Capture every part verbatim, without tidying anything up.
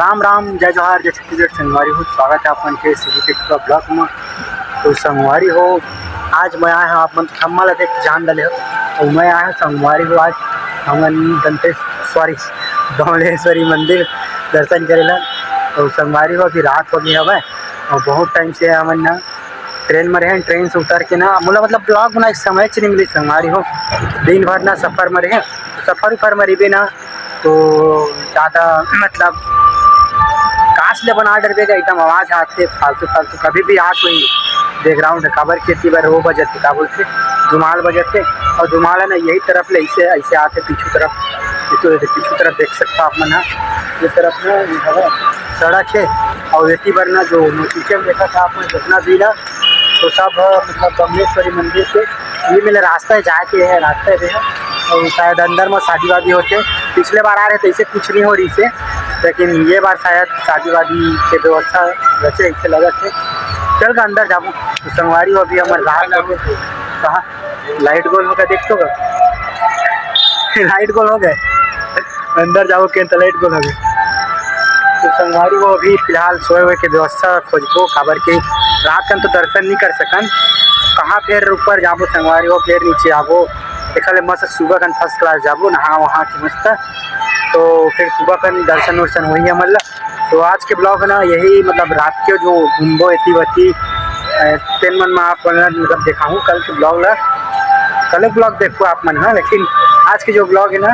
राम राम, जय जोहार, जय छत्तीसगढ़। संगवारी हो, स्वागत है अपन के सीजी टेक ब्लॉग में। तो संगवारी हो, आज मैं आया हूँ, आप मन खम्मा ला देख के जान डाले हो। तो मैं आया हूँ संगवारी हो, आज हमन दंतेश, सॉरी, डोलेश्वरी मंदिर दर्शन करेला। तो संगवारी हो, अभी रात हो गई हवय और बहुत टाइम से हमन ना ट्रेन में रहे, ट्रेन से उतर के ना मोला मतलब ब्लॉग बनाए के समय च नहीं मिली संगवारी हो। दिन भर ना सफर में रहे, सफर उफर में रहिबे ना तो ज़्यादा मतलब कांच ले बना डरबे का एकदम आवाज़ आते फालतू फालतू कभी भी आ कोई बैकग्राउंड काबर खेती बर वो बजत का बोलते धुमाल बजते। और धुमाल है ना यही तरफ ले ऐसे ऐसे आते पीछू तरफ। ये तो पीछू तरफ देख सकता आप मन हा, ये तरफ में ये हवा सड़क है। और ये बर ना जो नोटिफिकेशन देखा था आपने जितना भी ना तो सब मतलब डोलेश्वरी मंदिर के ये मेरे रास्ता है जाके है रास्ता है भैया। और शायद अंदर में शादी वादी होते पिछले बार आ रहे तो ऐसे कुछ नहीं हो रही से, लेकिन ये बार शायद शादी वादी के व्यवस्था रचे ऐसे लगा थे। चल का अंदर जाबो तो संगवारी हो अभी हमारे रात हो गए। कहाँ लाइट गोल होगा देख तो लाइट गोल हो गए। अंदर जाओ के तो लाइट गोल हो गए। तो संगवारी वो अभी फिलहाल सोए हुए के व्यवस्था खोजबो काबर के रात कन तो दर्शन नहीं कर सकन। कहाँ फिर ऊपर जाबो संगवारी हो फिर नीचे आबो। देखा ले मस्त सुबह कन फर्स्ट क्लास जाबो नहा वहा के मस्त। तो फिर सुबह कन दर्शन वर्शन होही हमन ला। तो आज के ब्लॉग है ना यही मतलब रात के जो घूमबो एती वती तेन मन में आप मन ला मतलब दिखाऊँ कल के ब्लॉग ला। कल ब्लॉग देखो आप मन हाँ, लेकिन आज के जो ब्लॉग है ना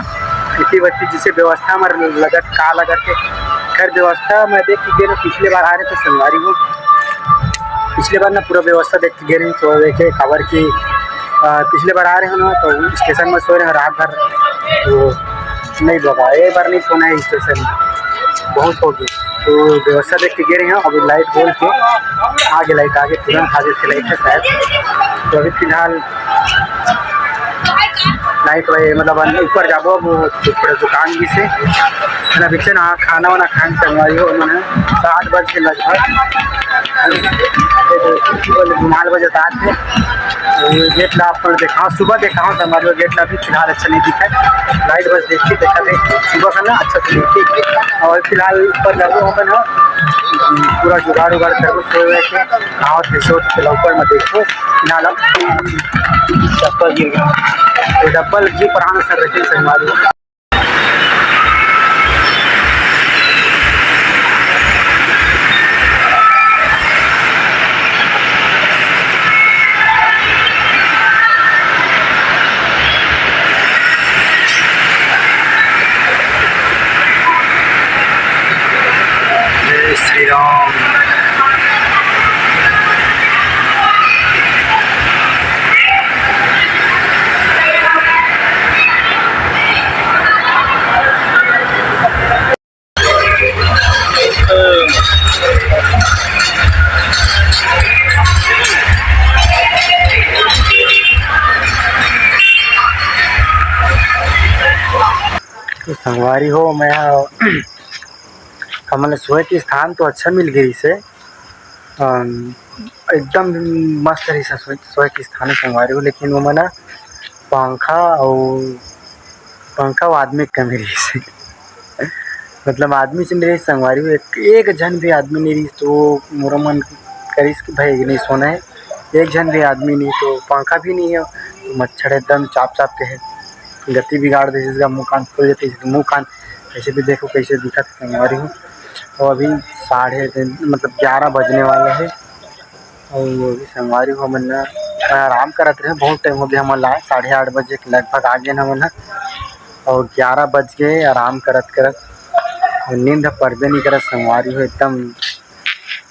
एती वती जिसे व्यवस्था में लगत का लगत है। खैर व्यवस्था मैं देख के ना पिछले बार आ रहे तो संगवारी हो पिछले बार ना पूरा व्यवस्था देख के गे रहे तो देखे काबर की पिछले बार आ रहे हो ना तो स्टेशन में सो रहे हो रात भर। तो नहीं बाबा एक बार नहीं सोना है स्टेशन में बहुत हो गया। तो व्यवस्था देख के गे रहे हैं अभी लाइट बोल के आगे लाइट आगे तुरंत हाजिर के लाइट है शायद। तो अभी फिलहाल लाइट भाई मतलब ऊपर जाबो वो थोड़ा दुकान भी से है ना पीछे ना खाना वाना खान संगवारी हो उन्होंने सात बज के लगभग माल बजे तात है। गेट ला आप देखा सुबह देखा हूँ संगवारी हो गेट ला भी फिलहाल अच्छा नहीं दिखा है। लाइट बस देखिए देखा थे सुबह का ना अच्छा से देखिए। और फिलहाल ऊपर जाबो अपन ना पूरा जुगाड़ उगाड़ करबो सोए हुए के कहाँ थे सोच के ऊपर में देखो ना ला चप्पल गिर गया। तो डब्बल जी पुराना सर रखे संगवारी। जय श्री राम। तो संगवारी हो मैं हमन ला सोए के स्थान तो अच्छा मिल गई से। अम, एकदम मस्त रही सोए सोए के स्थान संगवारी हो लेकिन वो मन पंखा अउ पंखा अउ आदमी के कमी रही से। मतलब आदमी से मेरे संगवारी हो एक, एक झन भी आदमी नहीं रही तो मोर मन करिस कि भाई नहीं सोना है। एक झन भी आदमी नहीं तो पंखा भी नहीं है तो मच्छर एकदम चाप चाप के है। गति बिगाड़ दे जिसका मुंह कान फूल जाते मुंह कान ऐसे भी देखो कैसे दिखत संगवारी हो। और अभी साढ़े मतलब ग्यारह बजने वाला है। और अभी संगवारी हो हमन आराम करत रहे बहुत टाइम हो गया हमन ला साढ़े आठ बजे के लगभग आ गए हमन ह। और ग्यारह बज गए आराम करत करत और नींद परबे नहीं करत संगवारी हो एकदम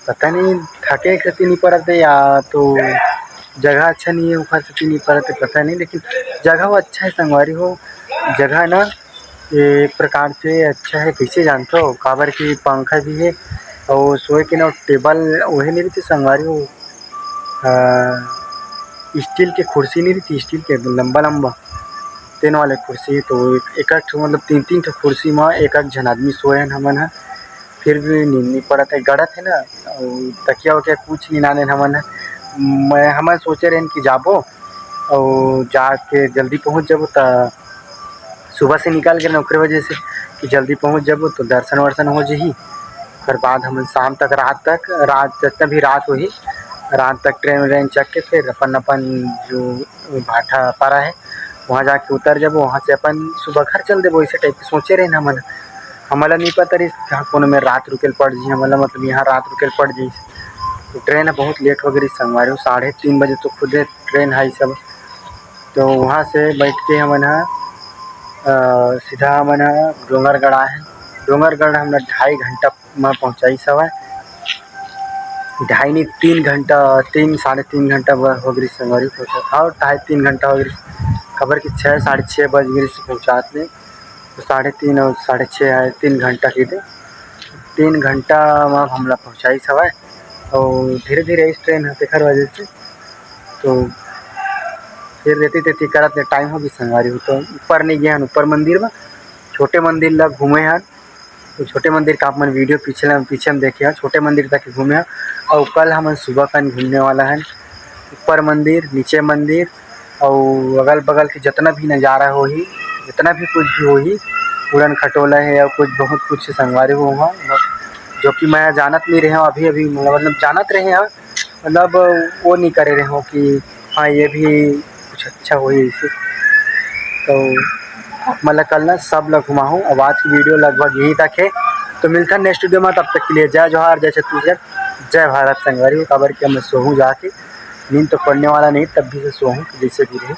पता नहीं थके कति नहीं परत है या तो जगह अच्छा नहीं है ओखर सेती नहीं परत है पता नहीं लेकिन जगह वो अच्छा है संगवारी हो। जगह ना ये एक प्रकार से अच्छा है कैसे जानते हो काबर की पंखा भी है और सोए के ना टेबल वही नहीं रहती संगवारी हो। स्टील के कुर्सी नहीं रहती स्टील के लंबा लंबा तेन वाले कुर्सी तो एक एक ठो मतलब तीन तीन ठो कुर्सी में एक एक झन आदमी सोए हन हमन ह। फिर भी नींद नहीं पड़त है गड़त है ना। तकिया वकिया कुछ नहीं लाने हमन ह। मैं हमन सोचे रहेन कि जाबो और जाके जल्दी पहुँच जाबो त सुबह से निकल के ना ओकरे वजह से कि जल्दी पहुँच जाबो तो दर्शन वर्शन हो जही। ओकर बाद हमन शाम तक, रात तक, रात जतना भी रात होही, रात तक ट्रेन व्रेन चघ के फिर अपन अपन जो भाटापारा हे वहाँ जाके उतर जाबो। वहाँ से अपन सुबह घर चल देबो, ऐसे टाइप के सोचे रहेन हमन। हमन ला नहीं पता रहिस कहाँ कोनो में रात रुके ल पड़ जी, हमन ला मतलब यहाँ रात रुके ल पड़ जी। तो ट्रेन ह बहुत लेट हो गे रहिस संगवारी हो, साढ़े तीन बजे तो खुदे ट्रेन है सब। तो वहाँ से बैठ के हमन ह, अ, सीधा हमन ह डोंगरगढ़ आए हैं। डोंगरगढ़ हमन ढाई घंटा में पहुँचाइस हवय। ढाई नहीं, तीन घंटा, तीन, साढ़े तीन घंटा ब-, हो गे रहिस संगवारी पहुँचा, और ढाई तीन घंटा हो गे रहिस, काबर कि छः, साढ़े छः बज गे रहिस पहुँचात में। तो साढ़े तीन और साढ़े छः आए, तीन घंटा के दे, तीन घंटा में हमला पहुँचाइस हवय। और धीरे धीरे इस ट्रेन ह तेखर वजह से, तो फिर रेती तेती करत ले टाइम हो गे संगवारी हो। तो ऊपर नहीं गए हन, ऊपर मंदिर में, छोटे मंदिर ला घूमे हन। तो छोटे मंदिर का आप मन वीडियो पीछे ला, पीछे में देखे हन, छोटे मंदिर तक घूमे हन। और कल हमन सुबह कन घूमने वाला हन ऊपर मंदिर, नीचे मंदिर, और अगल बगल के जितना भी नज़ारा होही, जितना भी कुछ भी होही, उड़न खटोला है और कुछ बहुत कुछ संगवारी हो वहाँ, जो कि मैं जानत नहीं रहे हूँ अभी, अभी मतलब जानत रहे हूँ, मतलब वो नहीं करे रहे हूँ कि हाँ, ये भी कुछ अच्छा होही इसे। तो आप मन ला कल ना सब ला घुमाहूँ। अब आज की वीडियो लगभग यहीं तक है, तो मिलता नेक्स्ट वीडियो में, तब तक के लिए जय जोहार, जय छत्तीसगढ़, जय भारत संगवारी हो। काबर कि अब मैं सोहूँ जाके, नींद तो पड़ने वाला नहीं, तब भी से सोहूँ जैसे भी रहे।